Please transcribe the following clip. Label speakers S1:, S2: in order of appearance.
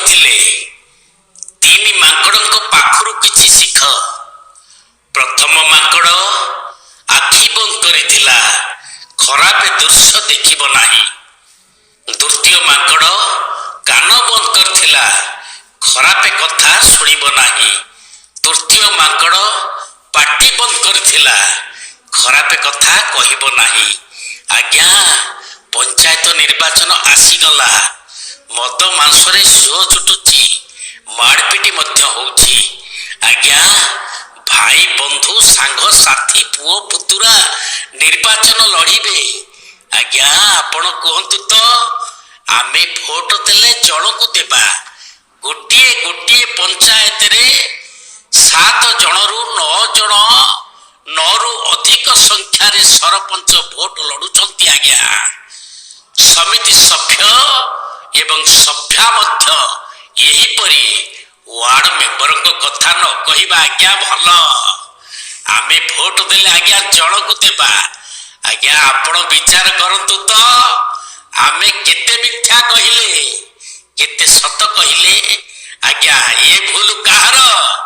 S1: କହିଥିଲେ, ତିନି ମାଙ୍କଡ଼ଙ୍କ ପାଖରୁ କିଛି ଶିଖ। ପ୍ରଥମ ମାଙ୍କଡ଼ ଆଖି ବନ୍ଦ କରିଥିଲା, ଖରାପ ଦୃଶ୍ୟ ଦେଖିବ ନାହିଁ। ଦ୍ୱିତୀୟ ମାଙ୍କଡ଼ କାନ ବନ୍ଦ କରିଥିଲା, ଖରାପ କଥା ଶୁଣିବ ନାହିଁ। ତୃତୀୟ ମାଙ୍କଡ଼ ପାଟି ବନ୍ଦ କରିଥିଲା, ଖରାପ କଥା କହିବ ନାହିଁ। ଆଜ୍ଞା, ପଞ୍ଚାୟତ ନିର୍ବାଚନ ଆସିଗଲା। ମଦ ମାଂସରେ ସୁଅ ଛୁଟୁଛି, ମାଡ଼ପିଟି ମଧ୍ୟ ହଉଛି। ଆଜ୍ଞା, ଭାଇ, ବନ୍ଧୁ, ସାଙ୍ଗସାଥି, ପୁଅ, ପୁତୁରା ନିର୍ବାଚନ ଲଢ଼ିବେ। ଆଜ୍ଞା, ଆପଣ କୁହନ୍ତୁ ତ, ଆମେ ଭୋଟ ଦେଲେ ଜଣକୁ ଦେବା। ଗୋଟିଏ ଗୋଟିଏ ପଞ୍ଚାୟତରେ ସାତ ଜଣରୁ ନଅ ଜଣ, ନଅରୁ ଅଧିକ ସଂଖ୍ୟାରେ ସରପଞ୍ଚ ଭୋଟ ଲଢୁଛନ୍ତି। ଆଜ୍ଞା, ସମିତି ସଭ୍ୟ ଏବଂ ସଭ୍ୟା ମଧ୍ୟ ଏହିପରି। ୱାର୍ଡ ମେମ୍ବରଙ୍କ କଥା ନ କହିବା ଆଜ୍ଞା ଭଲ। ଆମେ ଭୋଟ ଦେଲେ ଆଜ୍ଞା ଜଣକୁ ଦେବା। ଆଜ୍ଞା, ଆପଣ ବିଚାର କରନ୍ତୁ ତ, ଆମେ କେତେ ମିଥ୍ୟା କହିଲେ, କେତେ ସତ କହିଲେ? ଆଜ୍ଞା, ଏ ଭୁଲ କାହାର?